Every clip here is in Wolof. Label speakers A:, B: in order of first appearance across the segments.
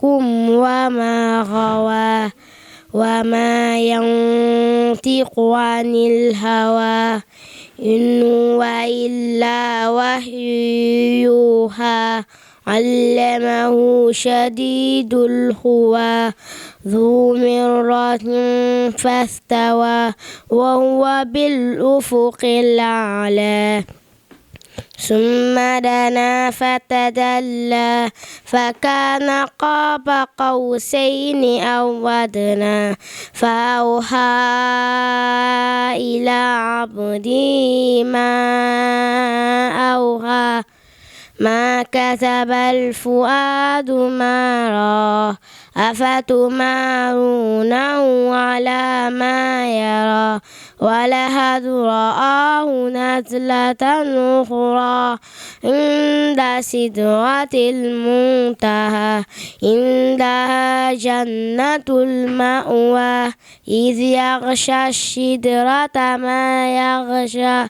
A: وما غوى وما ينطق عن الهوى إن هو إلا وحي يوحى علمه شديد القوى ذو مرة فاستوى وهو بالأفق الأعلى ثم دنا فتدلى فكان قاب قوسين أو أدنى فأوحى إلى عبده ما أوحى ما كتب الفؤاد ما راه أفتمارونه على ما يرى ولقد رآه نزلة أخرى عند سدرة المنتهى عندها جنة المأوى إذ يغشى السدرة ما يغشى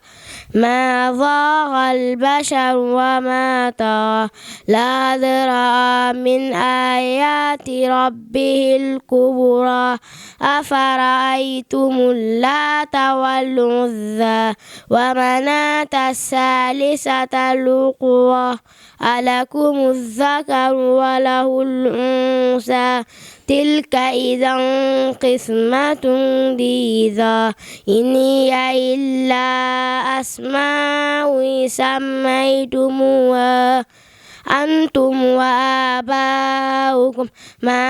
A: ما ضاق البشر وما طغى لقد رأى من آيات ربه الكبرى أفرأيتم اللات والعزى ومناة الثالثة الأخرى ألكم الذكر وله الأنثى تلك إذا قسمة ضيزى إن هي إلا أسماء سميتموها أنتم وآباؤكم ما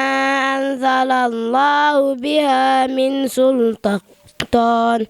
A: أنزل الله بها من سلطان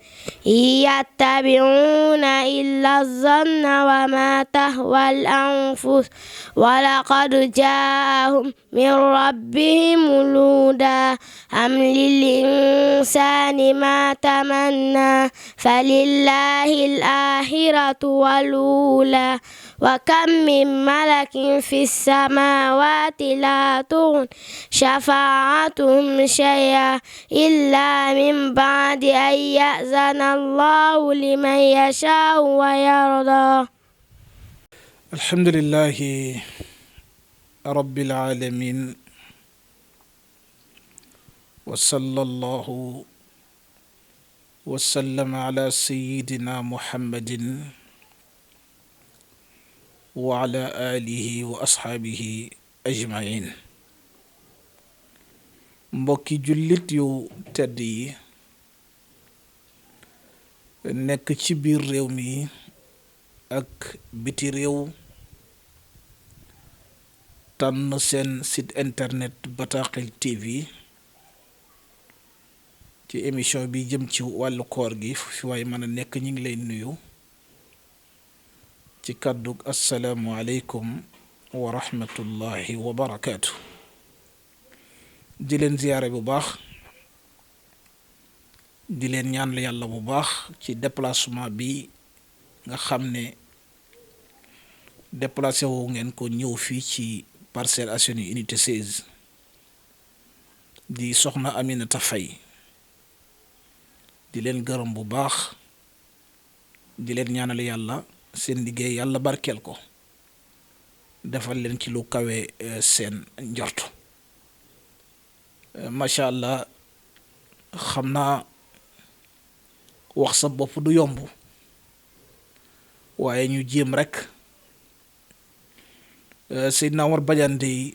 A: يتبعون إلا الظن وما تهوى الأنفس ولقد جاءهم من ربهم الهدى أم للإنسان ما تمنى فلله الآخرة والأولى وكم من ملك في السماوات لا تغن شفاعتهم شيئا إلا من بعد أن يأذن الله لمن يشاء ويرضى.
B: الحمد لله رب العالمين وصلى الله وسلم على سيدنا محمد وعلى آله وأصحابه أجمعين. mbokki jullit yu tedd yi nekk ci biir réew mi ak biti réew tànn seen site internet Bataaxel TV ci émission bi jëm ci wàllu koor gi fi waay mën a nekk ñi ngi lay nuyu ci kàddug assalaamu aleykum wa rahmatullahi wa barakaatu. di leen ziyaare bu baax di leen ñaan la yàlla bu baax ci déplacement bi nga xam ne déplacé wu ngeen ko ñëw fii ci Parcelles Assainies unité 16 di soxna Aminata Faye di leen gërëm bu baax di leen ñaanal yàlla seen liggéey yàlla barkeel ko defal leen ci lu kawe seen njort macha allah xam naa wax sa bopp du yomb waaye ñu jéem rek Seydina Omar Badiane dey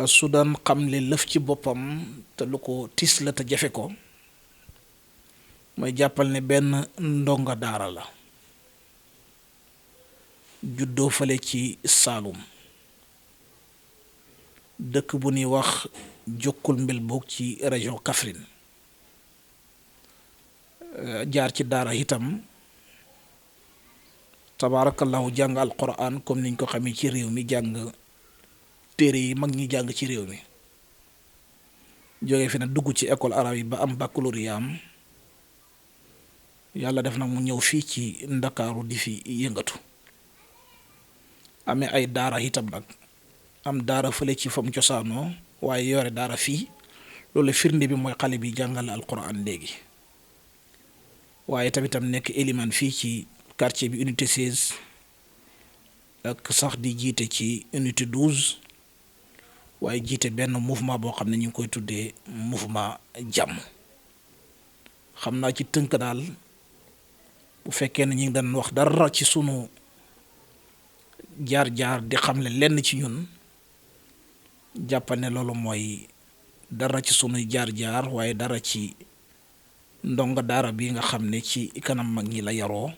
B: su daan xamle lëf ci boppam te lu ko tis la te jafe ko mooy jàppal ne benn ndonga daara la juddoo fale ci Saalum dëkk bu ñuy wax Jokkul Mbel boog ci région Kaffrine jaar ci daara itam tabaarakallahu jàng alquran comme niñ ko xamee ci réew mi jàng téere yi mag ñi jàng ci réew mi jóge fi nag dugg ci école arabe yi ba am baccalauréat am yàlla def nag mu ñëw fii ci Ndakaaru di fi yëngatu amee ay daara itam nag am daara fële ci fam cosaanoo waaye yore daara fii loolu firnde bi mooy xale bi jàngale alquran léegi waaye tamitam nekk éliman fii ci quartier bi unité 16 ak sax di jiite ci unité 12 waaye jiite benn mouvement boo xam ne ñu ngi koy tuddee mouvement jàmm. xam naa ci tënk daal bu fekkee ne ñu ngi daan wax dara ci sunu jaar-jaar di xamle lenn ci ñun jàppal ne loolu mooy dara ci sunuy jaar-jaar waaye dara ci ndongo daara bi nga xam ne ci kanam mag ñi la yaroo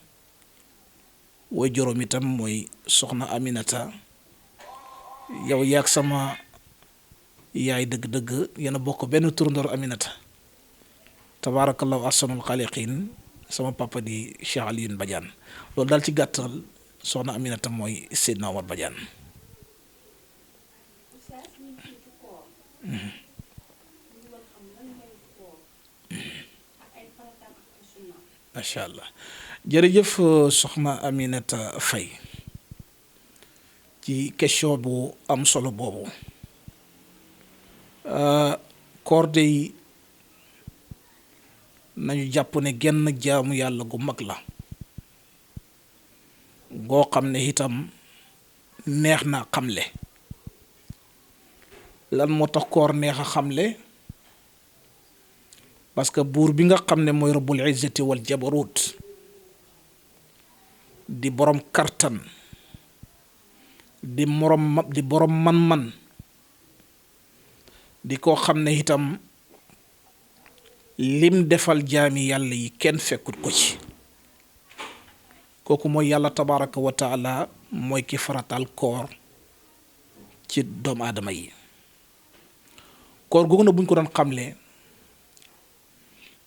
B: way juróom itam mooy soxna Aminata yow yaag sama yaay dëgg-dëgg yéen a bokk benn turandoor Aminata tabaarakallahu ahsanul xaaliqiin sama papa di Cheikh Alioune Badiane loolu daal ci gàttal soxna Aminata mooy Seydina Omar Badiane. macha allah jërëjëf soxna Aminata Faye ci question bu am solo boobu koor dey nañu jàpp ne genn jaamu yàlla gu mag la goo xam ne itam neex na xamle. lan moo tax koor neex a xamle parce que buur bi nga xam ne mooy rabbul izzati wal jabarut di borom kartan di borom man-man di koo xam ne itam lim defal jaami yàlla yi kenn fekkut ko ci kooku mooy yàlla tabaraka wa taala mooy ki faratal koor ci doomu aadama yi. koor googu na buñ ko doon xamle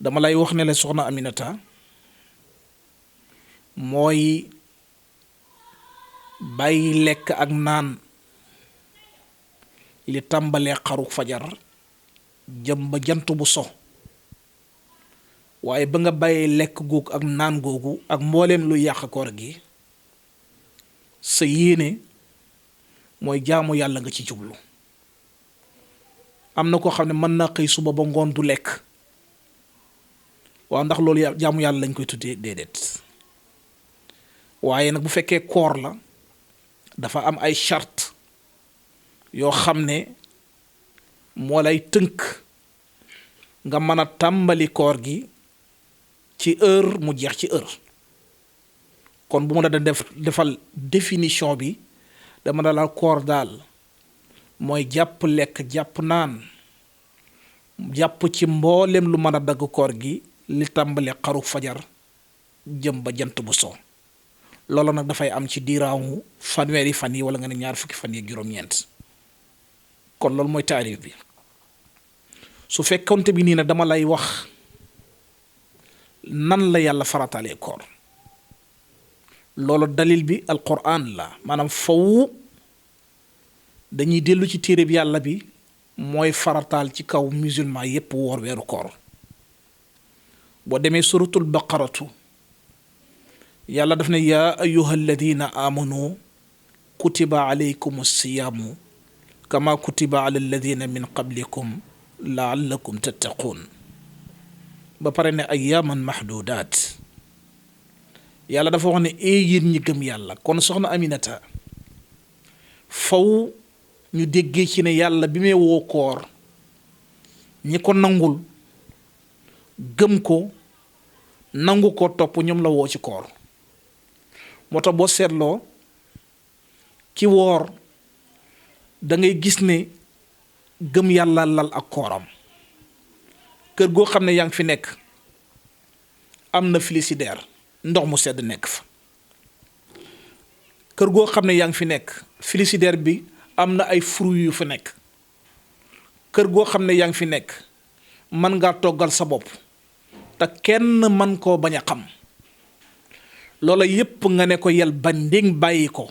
B: dama lay wax ne la soxna Aminata mooy bàyyi lekk ak naan li tàmbalee xaru fajar jëm ba jant bu so waaye ba nga bàyyee lekk googu ak naan googu ak mbooleem lu yàq koor gi sa yéene mooy jaamu yàlla nga ci jublu. am na koo xam ne mën naa xëy suba ba ngoon du lekk waaw ndax loolu jaamu yàlla lañ koy tuddee déedéet waaye nag bu fekkee koor la dafa am ay charte yoo xam ne moo lay tënk nga mën a tàmbali koor gi ci heure mu jeex ci heure kon bu ma la defal définition bi dama la koor daal mooy jàpp lekk jàpp naan jàpp ci mboolem lu mën a dagg koor gi li tàmbale xaru fajar jëm ba jant bu so loolu nag dafay am ci diiraawu fanweeri fan yi wala nga ne ñaar fukki fan yi juróom-ñeent kon loolu mooy taarif bi su fekkonte bi nii nag dama lay wax nan la yàlla faratalee koor loolu dalil bi alquran la maanaam faw dañuy dellu ci téere bi yàlla bi mooy farataal ci kaw musulman yépp woor weeru koor boo demee suratul baqaratu yàlla daf ne yaa ayuha alladina amanu kutiba alaykum siyaamu kama kutiba ala alladina min qablikum laallakum tattaquun ba pare ne ayaaman mahdudaat yàlla dafa wax ne yéen ñi gëm yàlla kon soxna Aminata faw ñu déggee ci ne yàlla bi may woo koor ñi ko nangul gëm ko nangu ko topp ñoom la woo ci koor moo tax boo seetloo ki woor da ngay gis ne gëm yàlla lal ak kooram kër goo xam ne yaa ngi fi nekk am na frigidaire ndox mu sedd nekk fa kër goo xam ne yaa ngi fi nekk frigidaire bi am na ay fruits yu fa nekk kër goo xam ne yaa ngi fi nekk mën ngaa toggal sa bopp te kenn man koo bañ a xam loola yépp nga ne ko yel bañ ndéng bàyyi ko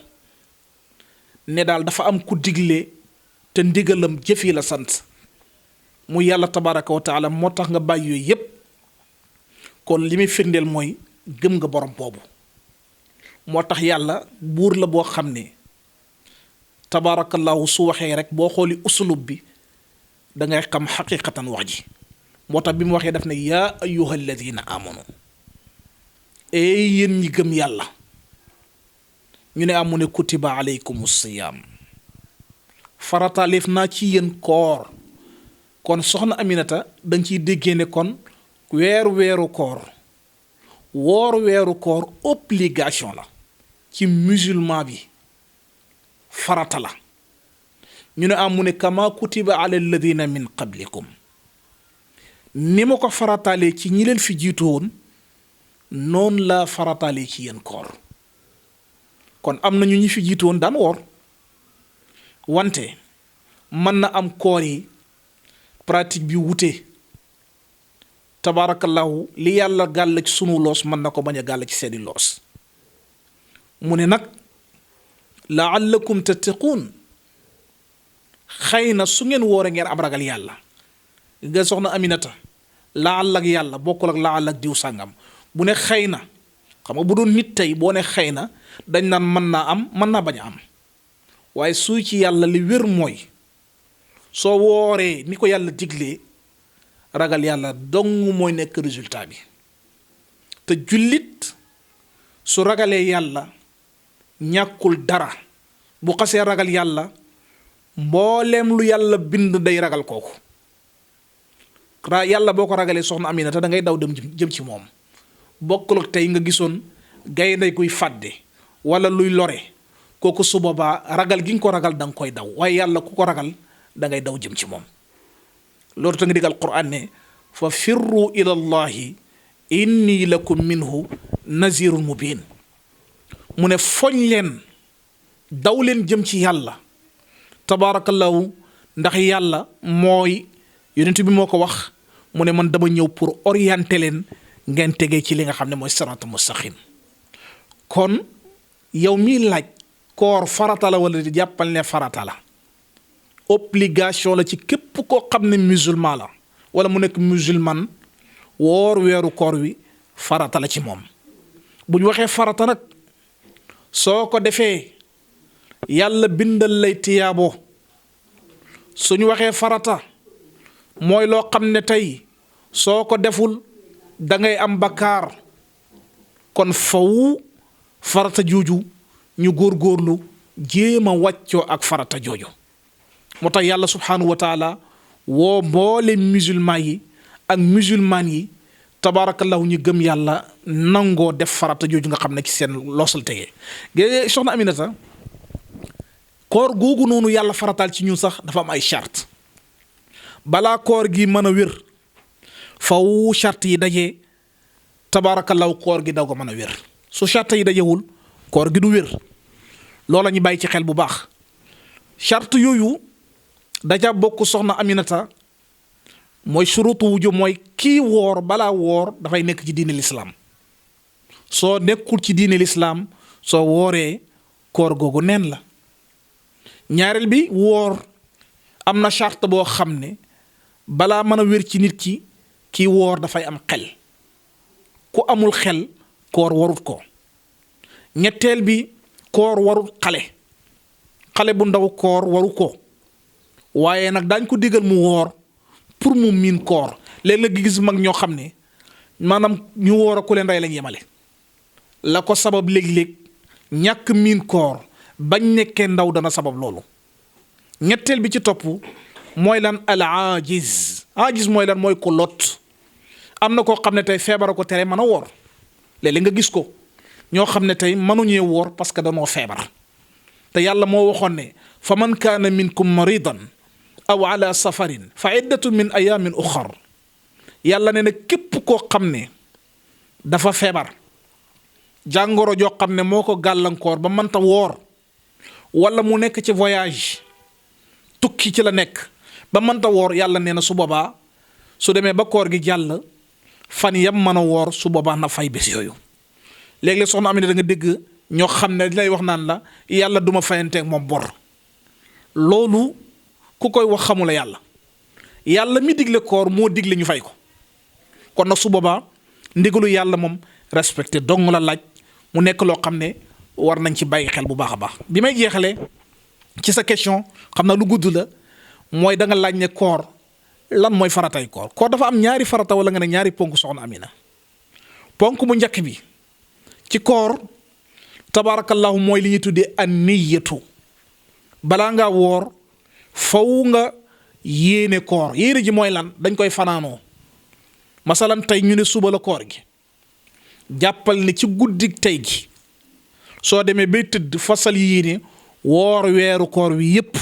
B: ne daal dafa am ku digle te ndigalam jëf yi la sant mu yàlla tabaraka wa taala moo tax nga bàyyi yooyu yépp kon li muy firndeel mooy gëm nga borom boobu moo tax yàlla buur la boo xam ne tabarakallahu su waxee rek boo xooli usulub bi dangay xam xaqiqatan wax ji moo tax bi mu waxee daf ne yaa ayyuha alladina amanu yéen ñi gëm yàlla ñu ne amu ne kutiba alaykum siyaam farataaleef naa ci yéen koor kon soxna Aminata dañ ciy déggee ne kon weeru koor woor weeru koor obligation la ci musulman bi farata la ñu ne am mu ne kama kutiba ala alladina min qablikum ni ma ko farataalee ci ñi leen fi jiitu woon noonu la farataalee ci yéen koor kon am na ñu ñi fi jiitu woon daan woor wante mën na am koor yi pratique bi wute tabaarakallahu li yàlla gàll ci sunu loos mën na ko bañ a gàll ci seeni loos mu ne nag laallakum tattaquun xëy na su ngeen woore ngeen am ragal yàlla nga soxna Aminata laal ak yàlla bokkul ak laal ak diw sàngam bu ne xëy na xam nga bu doon nit tey boo ne xëy na dañ naan mën naa am mën naa bañ a am waaye suy ci yàlla li wér mooy soo wooree ni ko yàlla diglee ragal yàlla dong mooy nekk résultat bi te jullit su ragalee yàlla ñàkkul dara bu xasee ragal yàlla mbooleem lu yàlla bind day ragal kooku yàlla boo ko ragalee soxna Aminata da ngay daw dem jëm ci moom bokkul ak tey nga gisoon gaynde kuy fàdde wala luy lore kooku su boobaa ragal gi nga ko ragal da nga koy daw waaye yàlla ku ko ragal da ngay daw jëm ci moom loolu ta nga digal Qur'an ne fa firru ila allahi inni lakum minhu nazirun mubin mu ne foñ leen daw leen jëm ci yàlla tabaarakallahu ndax yàlla mooy yonent bi moo ko wax mu ne man dama ñëw pour orienter leen ngeen tegee ci li nga xam ne mooy siraatal mustaqim kon yow miy laaj koor farata la wala di jàppal ne farata la obligation la ci képp koo xam ne musulman la wala mu nekk musulman woor weeru koor wi farata la ci moom bu ñu waxee farata nag soo ko defee yàlla bindal lay tiyaabo suñu waxee farata mooy loo xam ne tey soo ko deful da ngay am bakkaar kon faw farata jooju ñu góorgóorlu jéem a wàccoo ak farata jooju moo tax yàlla subhanahu wa taala woo mboole musulman yi ak musulman yi tabaarakallahu ñu gëm yàlla nangoo def farata jooju nga xam ne ci seen loosal tegee gé soxna Aminata koor googu noonu yàlla farataal ci ñun sax dafa am ay charte balaa koor gi mën a wér faw charte yi dajee tabaarakallahu koor gi daw ko mën a wér su charte yi dajewul koor gi du wér loola ñu bàyyi ci xel bu baax charte yooyu daja bokk soxna Aminata mooy surutu wujub mooy kii woor balaa woor dafay nekk ci diine lislaam soo nekkul ci diine lislaam soo wooree koor googu neen la ñaareel bi woor am na charte boo xam ne balaa mën a wér ci nit ki kii woor dafay am xel ku amul xel koor warut ko ñetteel bi koor warut xale bu ndaw koor waru ko waaye nag daañ ko digal mu woor pour mu miin koor léeg-léeg gi gis mag ñoo xam ne maanaam ñu woor a ku leen rey lañ yemale la ko sabab léeg-léeg ñàkk miin koor bañ nekkee ndaw dana sabab loolu ñetteel bi ci topp mooy lan al ajiz mooy lan mooy ko lot am na koo xam ne tey feebara ko tere mën a woor léeg-léeg nga gis ko ñoo xam ne tey mënuñee woor parce que danoo feebar te yàlla moo waxoon ne fa man kaana minkum maridan aw ala safarin fa iddatu min ayamin uxar yàlla ne na képp koo xam ne dafa feebar jàngoro joo xam ne moo ko gàllankoor ba mënta woor wala mu nekk ci voyage tukki ci la nekk ba mënta woor yàlla nee na su boobaa su demee ba koor gi jàll fan yam mën a woor su boobaa na fay bés yooyu léeg-léeg soxna am ne da nga dégg ñoo xam ne lay wax naan la yàlla duma fayanteeg moom bor loolu ku koy wax xamula yàlla mi digle koor moo digle ñu fay ko kon nag su boobaa ndigalu yàlla moom respecté dong la laaj mu nekk loo xam ne war nañ ci bàyyi xel bu baax a baax bi may jeexalee ci sa question xam na lu gudd la mooy da nga laaj ne koor lan mooy faratay koor dafa am ñaari farata wala nga ne ñaari ponk soxna Amina ponk bu njëkk bi ci koor tabaarakallahu mooy li ñuy tuddee an niyatu balaa ngaa woor faw nga yéene koor. yéene ji mooy lan? dañ koy fanaanoo. masalan tey ñu ne suba la koor gi, jàppal ne ci guddi tey gi soo demee bay tëdd fasal yéene woor weeru koor wi yépp,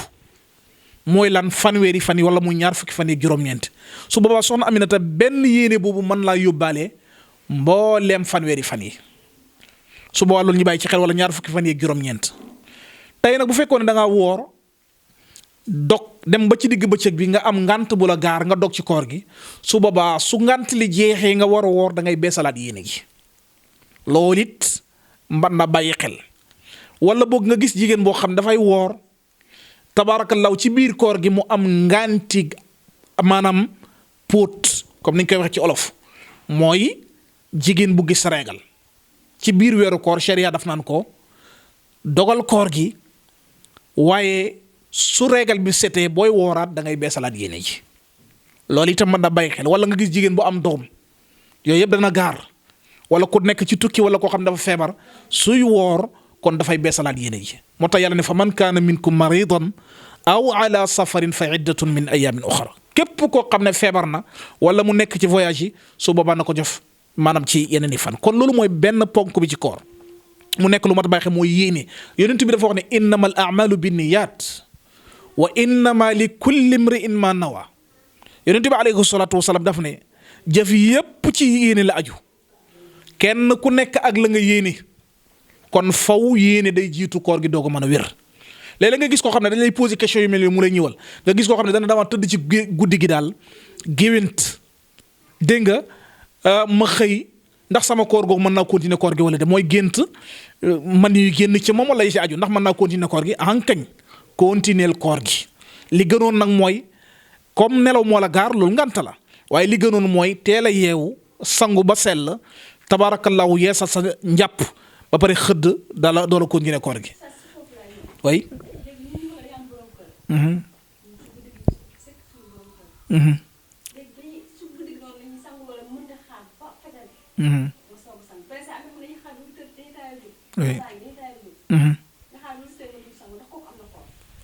B: mooy lan? fanweeri fan yi wala muy ñaar fukki fan yi juróom-ñeent. su boobaa soxna Aminata benn yéene boobu mën laa yóbbaale mbooleem fanweeri fan yi. su boobaa loolu ñu bàyyi ci xel, wala ñaar fukki fan yi juróom-ñeent. tey nag bu fekkoon ne da ngaa woor dog dem ba ci digg bëccëg bi nga am ngant bu la gaar nga dog ci koor gi, su boobaa su ngant li jeexee nga war a woor da ngay beesalaat yéene gi. loolu it mban na bàyyi xel. wala boog nga gis jigéen boo xam dafay woor tabaarakallaahu ci biir koor gi mu am nganti maanaam póot, comme ni ñu koy waxee ci olof, mooy jigéen bu gis reegal ci biir weeru koor. sharia daf naan ko dogal koor gi, waaye su reegal bi setee booy wooraat da ngay beesalaat yéene ji. loolu itam mën na bàyyi xel. wala nga gis jigéen bu am doom, yooyu yëpp dana gaar. wala ku nekk ci tukki, wala koo xam dafa feebar, suy woor kon dafay beesalaat yéene ji. moo tax yàlla ne fa man kaana minkum maridan aw ala safarin fa iddatun min ayamin uxra. képp koo xam ne feebar na wala mu nekk ci voyage yi, su boobaa na ko def maanaam ci yeneen i fan. kon loolu mooy benn ponk bi ci koor. mu nekk lu mat a bàyyi xel mooy yéene. yonent bi dafa wax ne innama al amalu binniyat wa innama li kulli imri'in ma nawa. yonent bi alayhi salaatu wasalaam daf ne jëf yépp ci yéene la aju, kenn ku nekk ak la nga yéene. kon faw yéene day jiitu koor gi doog a mën a wér. léeg-léeg nga gis koo xam ne dañ lay poser question yu mel ni mu lay ñëwal. nga gis koo xam ne dama tëdd ci guddi gi daal géwént, dégg nga ma xëy, ndax sama koor googu mën naa continuer koor gi wala de mooy gént man yu génn ci moom wala yi ci aju, ndax mën naa continuer koor gi? ankañ continuer koor gi. li gënoon nag mooy comme nelaw moo la gaar, loolu ngant la, waaye li gënoon mooy teel a yeewu sangu ba sell tabaarakallaahu yeesal sa njàpp ba pare xëdd doola continuer koor gi. way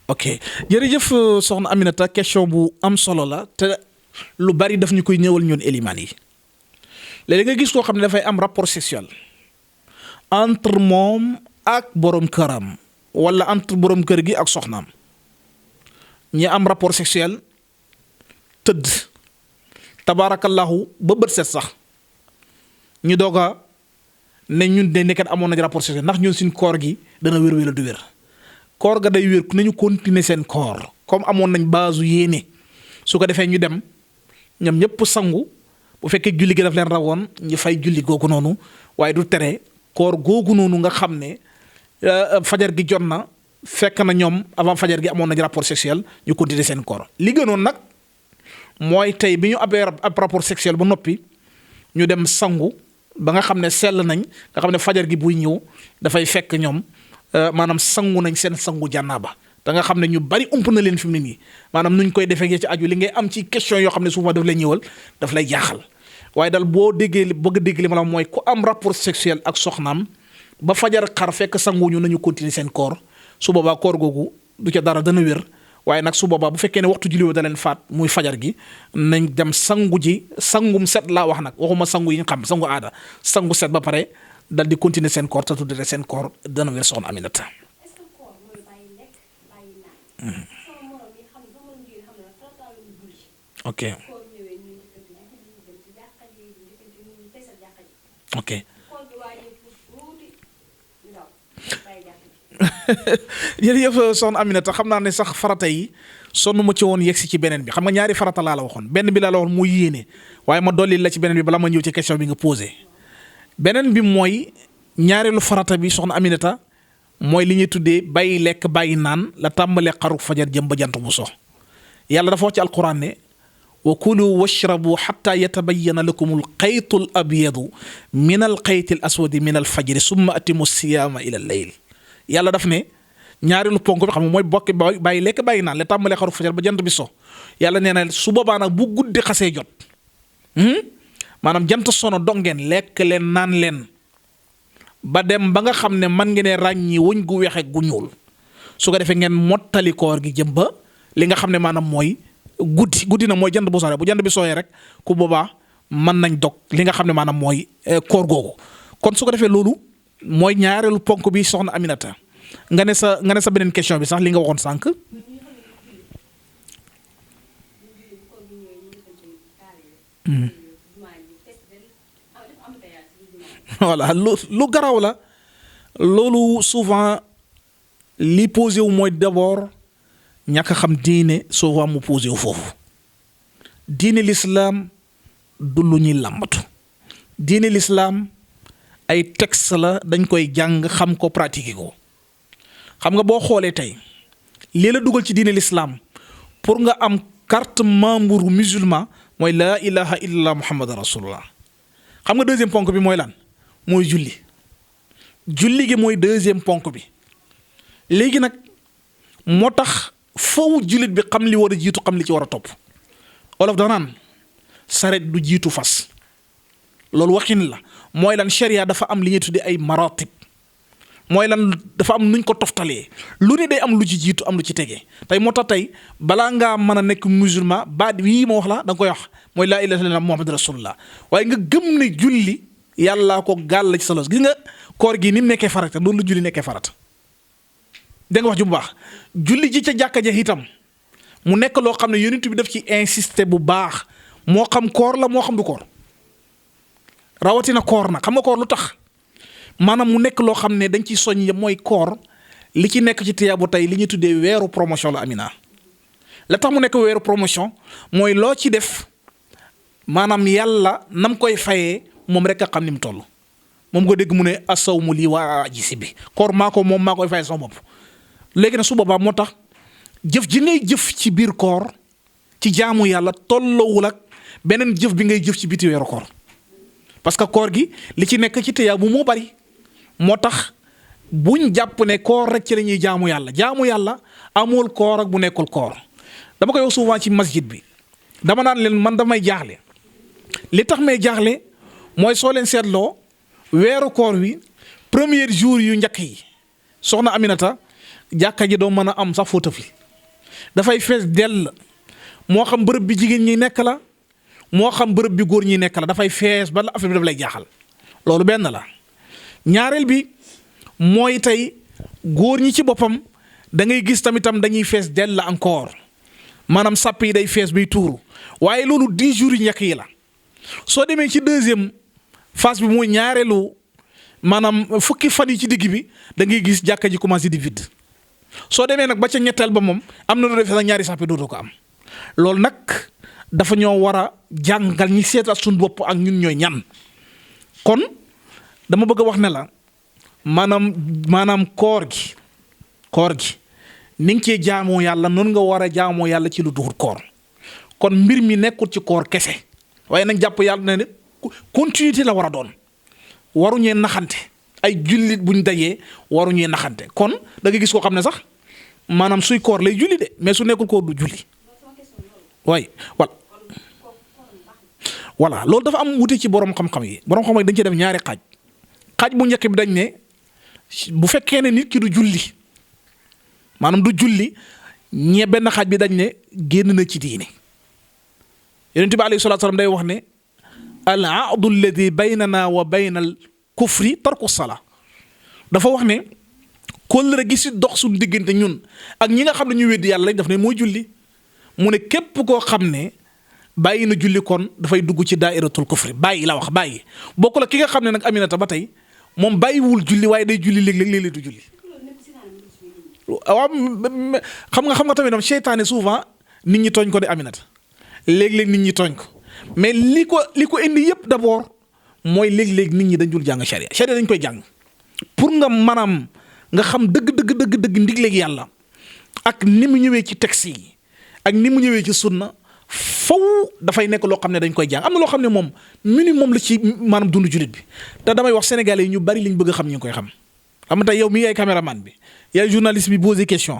B: ok jërëjëf soxna Aminata, question bu am solo la te lu bari daf ñu koy ñëwal ñun élimaan yi. léegi nga gis koo xam ne dafay am rapport sexuel entre moom ak borom këram, wala entre borom kër gi ak soxnaam. ñi am rapport sexuel tëdd tabaarakallahu ba bët set sax, ñu doog a ne ñun de nekkat amoon nañ rapport sexuel, ndax ñun suñ koor gi dana wér wala du wér. koor ga day wér nañu continuer seen koor comme amoon nañ base yéene. su ko defee ñu dem ñoom ñëpp sangu, bu fekkee julli gi daf leen rawoon ñu fay julli googu noonu, waaye du tere koor googu noonu nga xam ne fajar gi jot na, fekk na ñoom avant fajar gi amoon nañ rapport sexuel, ñu continuer seen koor. li gënoon nag mooy tey bi ñu ab rapport sexuel ba noppi ñu dem sangu ba nga xam ne sell nañ, nga xam ne fajar gi buy ñëw dafay fekk ñoom maanaam sangu nañ seen sangu jànnaaba. da nga xam ne ñu bari ump na leen fi mu ne nii, maanaam nuñ koy defee ci aju li ngay am ci question yoo xam ne souvent daf lay ñëwal, daf lay jaaxal. waaye daal boo déggee bëgg a dégg li ma la mooy ku am rapport sexuel ak soxnaam ba fajar xar fekk sanguñu nañu continuer seen koor. su boobaa koor googu du ca dara dana wér, waaye nag su boobaa bu fekkee ne waxtu julli da leen faat muy fajar gi, nañ dem sangu ji sangum set laa wax nag, waxuma sangu yi ñu xam sangu aada, sangu set ba pare dal di continuer seen koor te tuddee seen koor dana wér soxna Aminata. ok ok jërëjëf soxna Aminata, xam naa ne sax farata yi sonn ma ci woon yegsi ci beneen bi. xam nga ñaari farata laa la waxoon, benn bi laa la waxoon muy yéene, waaye ma dolli la ci beneen bi bala ma ñëw ci question bi nga posé. beneen bi mooy ñaareelu farata bi soxna Aminata mooy li ñuy tuddee bàyyi lekk bàyyi naan, la tàmbalee xaru fajar jëm ba jant bu so. yàlla dafa wax ci alquran ne wa kulu washrabu xatta yatabayyana lakum alxaytu al abyadu min alxayti al aswadi min alfajri summa atimu siyaama ila al-layl. yàlla daf ne ñaareelu ponk bi xam nga mooy bokk bàyyi lekk bàyyi naan, la tàmbalee xaru fajar ba jant bi so. yàlla nee na su boobaa nag bu guddi xasee jot, maanaam jant sono dongeen lekk leen naan leen ba dem ba nga xam ne man ngeen ràññi wuñ gu weex ak gu ñuul. su ko defee ngeen mottali koor gi jëm ba li nga xam ne maanaam mooy guddi na mooy jant bu sore bu jant bi sooyee rek ku boobaa mën nañ dog li nga xam ne maanaam mooy koor googu. kon su ko defee loolu mooy ñaareelu ponk bi soxna Aminata nga ne sa beneen question bi sax li nga waxoon sànq. voilà lu garaw la loolu souvent li posé wu mooy d'abord ñàkk xam diine souvent mu posé wu foofu. diine l'islam du lu ñuy làmbatu diine l'islam ay texte la dañ koy jàng xam ko pratiquer ko. xam nga boo xoolee tey lii la dugal ci diine l'islam pour nga am carte membre musulman mooy laa ilaha illallah muhammad rasulullah. xam nga deuxième ponk bi mooy lan mooy julli gi mooy deuxième ponk bi. léegi nag moo tax foofu jullit bi xam li war a jiitu xam li ci war a topp. olof da naan saret du jiitu fas loolu waxin la mooy lan sharia dafa am li ñuy tuddee ay maratib mooy lan dafa am nuñ ko toftalee lu ne day am lu ci jiitu am lu ci tegee tey moo tax tey balaa ngaa mën a nekk musulman baat wii ma wax la da nga koy wax mooy laa ilaaha illallaah muhammad rasulullah waaye nga gëm ne julli yàllaa ko gàll ci sa loos gis nga koor gi ni mu nekkee farata loolu la julli nekkee farata. dégg nga wax ju bu baax julli ji ca jàkka ja itam mu nekk loo xam ne yonent bi daf ci insister bu baax moo xam koor la moo xam du koor rawatina koor nag xam nga koor lu tax maanaam mu nekk loo xam ne dañ ciy soññ mooy koor li ci nekk ci tiyaabu tey li ñuy tuddee weeru promotion la Amina. la tax mu nekk weeru promotion mooy loo ci def maanaam yàlla nam koy fayee moom rek a xam ni mu toll moom nga dégg mu ne asawmu lii waa aji si bi koor maa ko moom maa koy fayee sama bopp. léegi nag su boobaa moo tax jëf ji ngay jëf ci biir koor ci jaamu yàlla tolloowul ak beneen jëf bi ngay jëf ci biti weeru koor parce que koor gi li ci nekk ci tiyaabu moo bari moo tax buñ jàpp ne koor rek ci la ñuy jaamu yàlla amul koor ak bu nekkul koor. dama koy wax souvent ci masjid bi dama naan leen man damay jaaxle li tax may jaaxle mooy soo leen seetloo weeru koor wi premier jour yu njëkk yi soxna Aminata jàkka ji doo mën a am sax foo tëfli dafay fees dell moo xam bërëb bi jigéen ñi nekk la moo xam bërëb bi góor ñi nekk la dafay fees ba la affaire bi daf lay jaaxal loolu benn la. ñaareel bi mooy tey góor ñi ci boppam da ngay gis tamitam dañuy fees dell encore maanaam sàpp yi day fees bay tuuru waaye loolu 10 jours yu njëkk yi la. soo demee ci deuxième phase bi mooy ñaareelu maanaam fukki fan yi ci digg bi da ngay gis jàkka ji commencé di vide soo demee nag ba ca ñetteel ba moom am na lu defee sax ñaari sàppe dootoo ko am. loolu nag dafa ñoo war a jàngal ñi seetaat suñu bopp ak ñun ñooy ñan kon dama bëgg a wax ne la maanaam koor gi ni nga cee jaamoo yàlla noonu nga war a jaamoo yàlla ci lu duhut koor kon mbir mi nekkul ci koor kese waaye nag jàpp yàlla ne continuité la war a doon waruñee naxante ay jullit buñ dajee waruñee naxante kon da nga gis koo xam ne sax maanaam suy koor lay julli de mais su nekkul koor du julli waaye voilà loolu dafa am wuute ci borom xam-xam yi dañ ci def ñaari xaaj bu njëkk bi dañ ne bu fekkee ne nit ki du julli maanaam du julli ñee benn xaaj bi dañ ne génn na ci diine yonent bi alayhi salaatu salaam day wax ne al ahdu alladi baynana wa bayna al kufri tarku salaa dafa wax ne kóllëre gi si dox suñu diggante ñun ak ñi nga xam ne ñu weddi yàlla lañ daf ne mooy julli mu ne képp koo xam ne bàyyi na julli kon dafay dugg ci daairatul kufri bàyyi la wax bàyyi bokku la ki nga xam ne nag Aminata ba tey moom bàyyiwul julli waaye day julli léeg-léeg du julli. waaw xam nga tamit seytaane souvent nit ñi tooñ ko de Aminata léeg-léeg nit ñi tooñ ko mais li ko indi yëpp d'abord mooy léeg-léeg nit ñi dañ dul jàng charia dañ koy jàng pour nga maanaam nga xam dëgg ndigleeg yàlla ak ni mu ñëwee ci texte yi ak ni mu ñëwee ci sunna faw dafay nekk loo xam ne dañ koy jàng am na loo xam ne moom minimum la ci maanaam dund jullit bi te damay wax sénégalais yi ñu bari liñ bëgg a xam ñu ngi koy xam xam nga tey yow mii yaay caméraman bi yaay journaliste bi posé question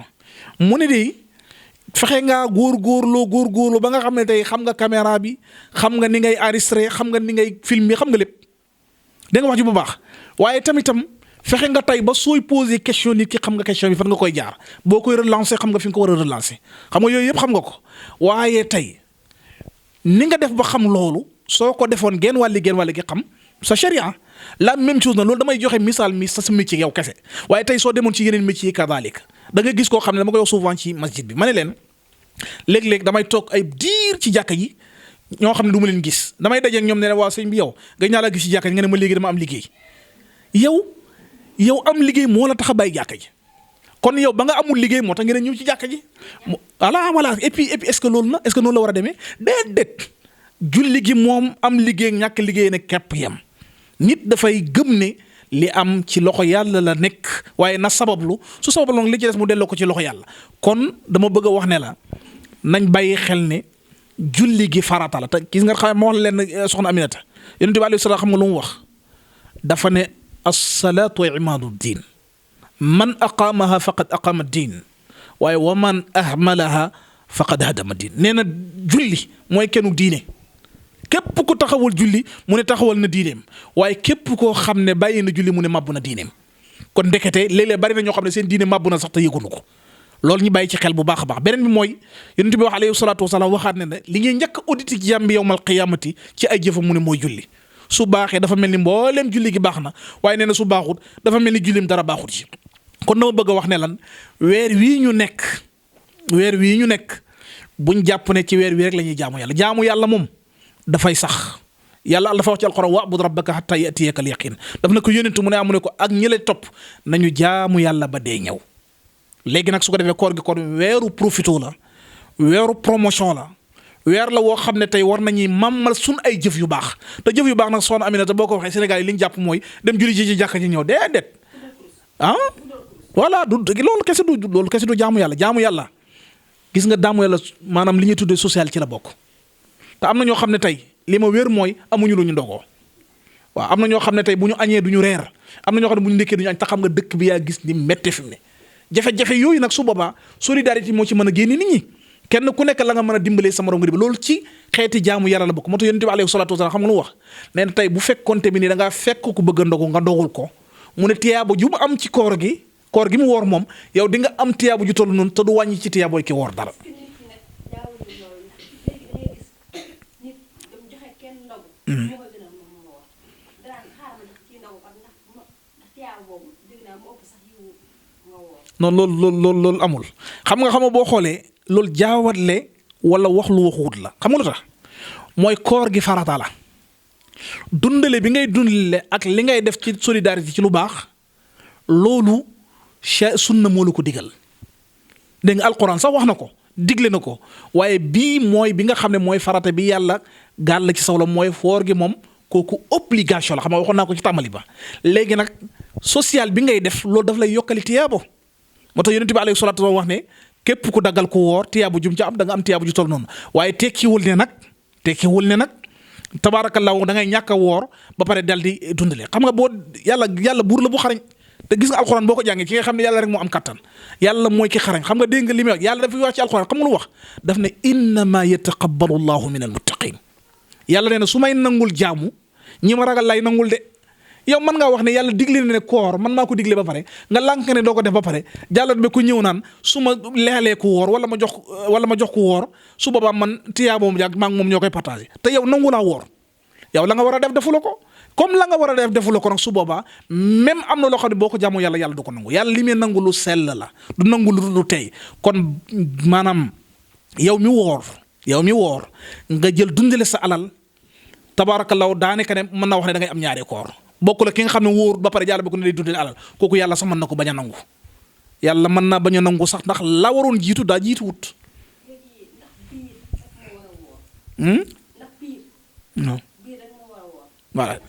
B: mu ne de fexe ngaa góorgóorloo ba nga xam ne tey xam nga caméra bi xam nga ni ngay enregistré xam nga ni ngay filmer xam nga lépp da nga wax ji bu baax waaye tamitam fexe nga tey ba sooy poser question nit ki xam nga question bi fan nga koy jaar boo koy relancer xam nga fi nga ko war a relancer xam nga yooyu yëpp xam nga ko waaye tey ni nga def ba xam loolu soo ko defoon genn wàlli gi xam sa sharia la même chose na loolu damay joxe misaal mi sa métier yow kese waaye tey soo demoon ci yeneen métier yi kadalik da nga gis koo xam ne dama koy wax souvent ci masjid bi ma ne leen léeg-léeg damay toog ay diir ci jàkka yi ñoo xam ne du ma leen gis damay daje ak ñoom ne waa sëñ bi yow nga ñaa la gis ci jàkka ji nga ne ma léegi dama am liggéey yow am liggéey moo la tax a bàyyi jàkka ji kon yow ba nga amul liggéey moo tax ngeen ñëw ci jàkka ji voilà et puis est-ce que loolu noonu la war a demee déedéet julli gi moom am liggéey ñàkk liggéey ne képp yem nit dafay gëm ne li am ci loxo yàlla la nekk waaye na sabablu su sabablu nag li ci des mu delloo ko ci loxo yàlla kon dama bëgg a wax ne la nañ bàyyi xel ne julli gi farata la te gis nga xam ma wax leen soxna Aminata yonent bi alayhi salaam xam nga lu mu wax dafa ne as-salaatu imaadu diin man aqaamaha faqad aqaama diin waaye wa man ahmalaha faqad hadama diin nee na julli mooy kennu diine képp ku taxawal julli mu ne taxawal na diineem waaye képp koo xam ne bàyyi na julli mu ne màbb na diineem kon ndekete léeg-léeg bari na ñoo xam ne seen diine màbb na sax te yëgunu ko loolu ñu bàyyi ci xel bu baax a baax beneen bi mooy yonent bi wax alayhi salaatu wasalaam waxaat ne li ngay njëkk audit ci jàmm bi yawmal qiyaamati ci ay jëfam mu ne mooy julli su baaxee dafa mel ni mbooleem julli gi baax na waaye nee na su baaxut dafa mel ni jullim dara baaxut ci kon dama bëgg a wax ne lan weer wii ñu nekk buñ jàpp ne ci weer wii rek la ñuy jaamu yàlla moom dafay sax yàlla dafa wax ci alxuraan wa'bud rabbaka hatta ya'tiyaka al-yaqiin daf na ko yónentu mu ne amu ne ko ak ñi lay topp nañu jaamu yàlla ba dee ñëw léegi nag su ko defee koor gi weeru profito la weeru promotion la weer la woo xam ne tey war nañuy màmmal sun ay jëf yu baax te jëf yu baax nag soxna Aminata boo ko waxee Sénégal yi li ñu jàpp mooy dem julli ji ci jàkka ji ñëw déedéet voilà loolu kese du jaamu yàlla gis nga jaamu yàlla maanaam li ñuy tuddee social ci la bokk te am na ñoo xam ne tey li ma wér mooy amuñu lu ñu ndogoo waaw am na ñoo xam ne tey bu ñu añee du ñu reer am na ñoo xam ne bu ñu ndekkee du ñu añ te xam nga dëkk bi yaa gis ni métte fi mu ne jafe-jafe yooyu nag su boobaa solidarité moo ci mën a génne nit ñi kenn ku nekk la nga mën a dimbalee sa morom nga dimbal loolu ci xeeti jaamu yàlla la bokk moo tax yonent bi alayhi salaatu wasalaam xam nga lu wax nee na tey bu fekkonte bi ni da ngaa fekk ku bëgg a ndogu nga ndogul ko mu ne tiyaaba ju mu am ci koor gi mu woor moom yow di nga am tiyaaba ju toll noonu te du wàññi ci tiyaabooy ki woor dara. non loolu amul xam nga boo xoolee loolu jaawatle wala wax lu waxuut la xam nga lu tax mooy koor gi farata la dundale bi ngay dundale ak li ngay def ci solidarité ci lu baax loolu sunna moo la ko digal dégg nga alquran sax wax na ko digle na ko waaye bii mooy bi nga xam ne mooy farata bi yàlla gàll ci sawla mooy foor gi moom kooku obligation la xam nga waxoon naa ko ci tàmbali ba léegi nag social bi ngay def loolu daf lay yokkali tiyaabo moo tax yonent bi alayhi salaatu wa wax ne képp ku daggal ku woor tiyaabu jum ci am da nga am tiyaabu ju toll noonu waaye tekkiwul ne nag tabaarakallaahu da ngay ñàkk a woor ba pare dal di dundale xam nga boo yàlla buur la bu xarañ te gis nga alxuraan boo ko jàngee ci nga xam ne yàlla rek moo am kattan yàlla mooy ki xarañ xam nga dégg nga li muy wax yàlla dafa wax ci alxuraan xam nga lu wax daf ne innama yataqabbalu llahu min almuttaqin yàlla nee na su may nangul jaamu ñi ma ragal lay nangul de yow mën ngaa wax ne yàlla digle na ne koor man maa ko digle ba pare nga lànk ne doo ko def ba pare jàllat ba ku ñëw naan su ma leexalee ku woor wala ma jox ku woor su boobaa man tiyaaboom jàg maa ngi moom ñoo koy partagé te yow nangu laa woor yow la nga war a def defu la ko comme la nga war a def defu la ko nag su boobaa même am na loo xam ne boo ko jaamoo yàlla du ko nangu yàlla li muy nangu lu sell la du nangu lu tey kon maanaam yow mi woor nga jël dundale sa alal tabaarakallaahu daanaka ne mën naa wax ne da ngay am ñaari koor bokk la ki nga xam ne wóorut ba pare jàll ba ko ne day dundale alal kooku yàlla sax mën na ko bañ a nangu yàlla mën naa bañ a nangu sax ndax la waroon jiitu daa jiitu wut. non voilà.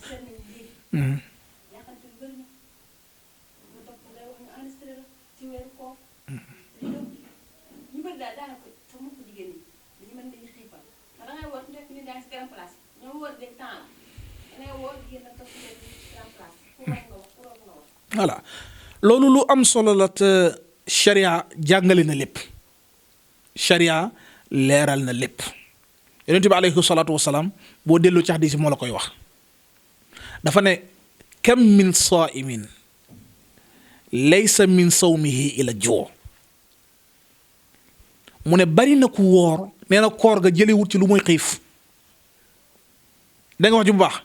B: voilà loolu lu am solo la te sharia jàngale na lépp sharia leeral na lépp yonent bi alayhi salaatu wasalaam boo delloo ci xadiis moo la koy wax dafa ne kam min saa'imin laysa min sawmihi ila joo mu ne bari na ku woor nee na koor ga jëlewut ci lu muy xiif da nga wax ju bu baax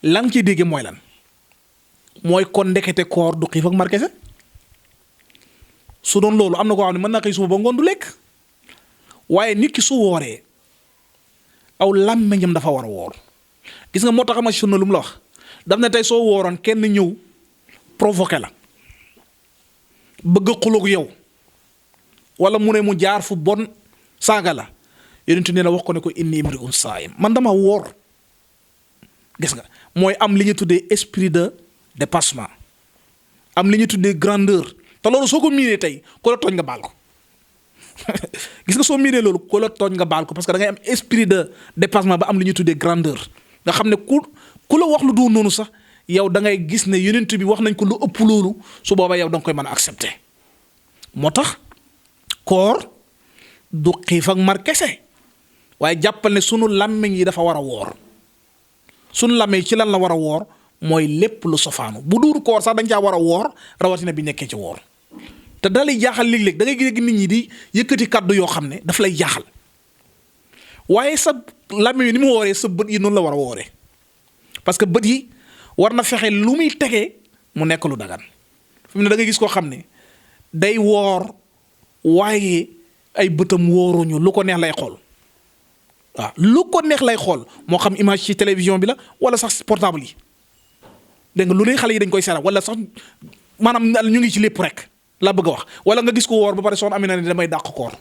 B: lan ci dégge mooy lan mooy kon ndekete koor du xiif ak mar kese su doon loolu am na koo xam ne mën naa xëy suba ba ngoon du lekk waaye nit ki su wooree aw làmmiñam dafa war a woor gis nga moo tax ma sunna lu mu la wax daf ne tey soo wooroon kenn ñëw provoqué la bëgg a xuloog yow wala mu ne mu jaar fu bon saaga la yonentu nee na wax ko ne ko inni imri'un saa'im man dama woor gis nga mooy am li ñu tuddee esprit de dépassement am li ñu tuddee grandeur te loolu soo ko miinee tey ko la tooñ nga baal ko gis nga soo miinee loolu ko la tooñ nga baal ko parce que da ngay am esprit de dépassement ba am li ñu tuddee grandeur nga xam ne ku la wax lu du noonu sax yow da ngay gis ne yonent bi wax nañ ko lu ëpp loolu su boobaa yow da nga koy mën a accepter moo tax koor du xiif ak mar kese waaye jàppal ne sunu làmmiñ yi dafa war a woor sunu làmmiñ ci lan la war a woor mooy lépp lu sofaanu bu duur koor sax dañ caa war a woor rawatina bi nekkee ci woor te da lay jaaxal léeg-léeg da ngay gis nit ñi di yëkkati kàddu yoo xam ne daf lay jaaxal waaye sa làmmiñ yi ni mu wooree sa bët yi noonu la war a wooree parce que bët yi war na fexe lu muy tegee mu nekk lu dagan fi mu ne da ngay gis koo xam ne day woor waaye ay bëtam wóoruñu lu ko neex lay xool waaw lu ko neex lay xool moo xam image ci télévision bi la wala sax portable yi dégg nga lu ne xale yi dañ koy seetaan wala sax maanaam ñu ngi ci lépp rek la bëgg a wax wala nga gis ko woor ba pare soxna Amina ne damay dàq koor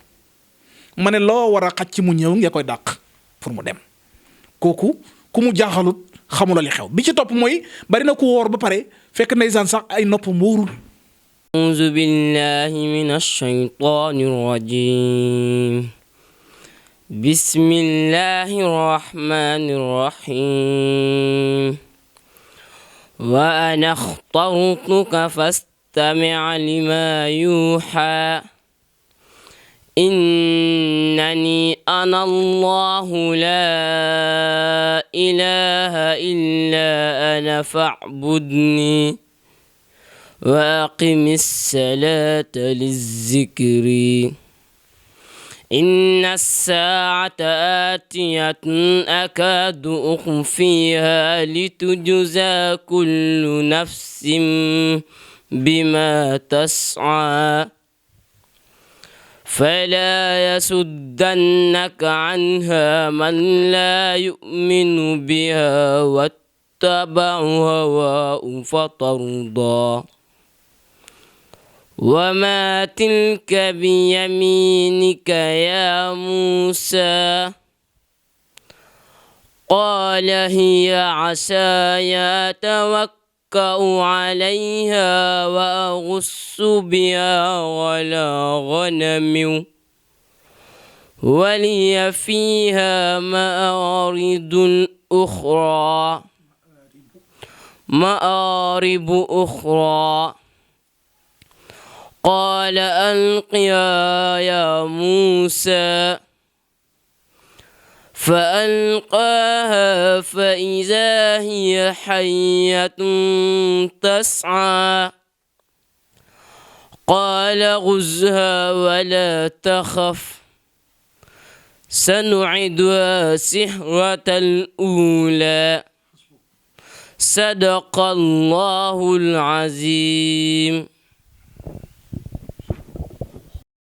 B: ma ne loo war a xaj ci mu ñëw nga koy dàq pour mu dem kooku ku mu jaaxalut xamula li xew bi ci topp mooy bari na ku woor ba pare fekk ndeysaan sax ay nopp wóorul.
C: أعوذ بالله من الشيطان الرجيم بسم الله الرحمن الرحيم وأنا اخترتك فاستمع لما يوحى إنني أنا الله لا إله إلا أنا فاعبدني وأقم الصلاة للذكر إن الساعة آتية أكاد أخفيها لتجزى كل نفس بما تسعى فلا يصدنك عنها من لا يؤمن بها واتبع هواه فترضى وما تلك بيمينك يا موسى قال هي عصاي أتوكأ عليها وأغص بها على غنم ولي فيها مآرب أخرى قال ألقها يا موسى فألقاها فإذا هي حية تسعى قال خذها ولا تخف سنعيدها السحرة الأولى صدق الله العظيم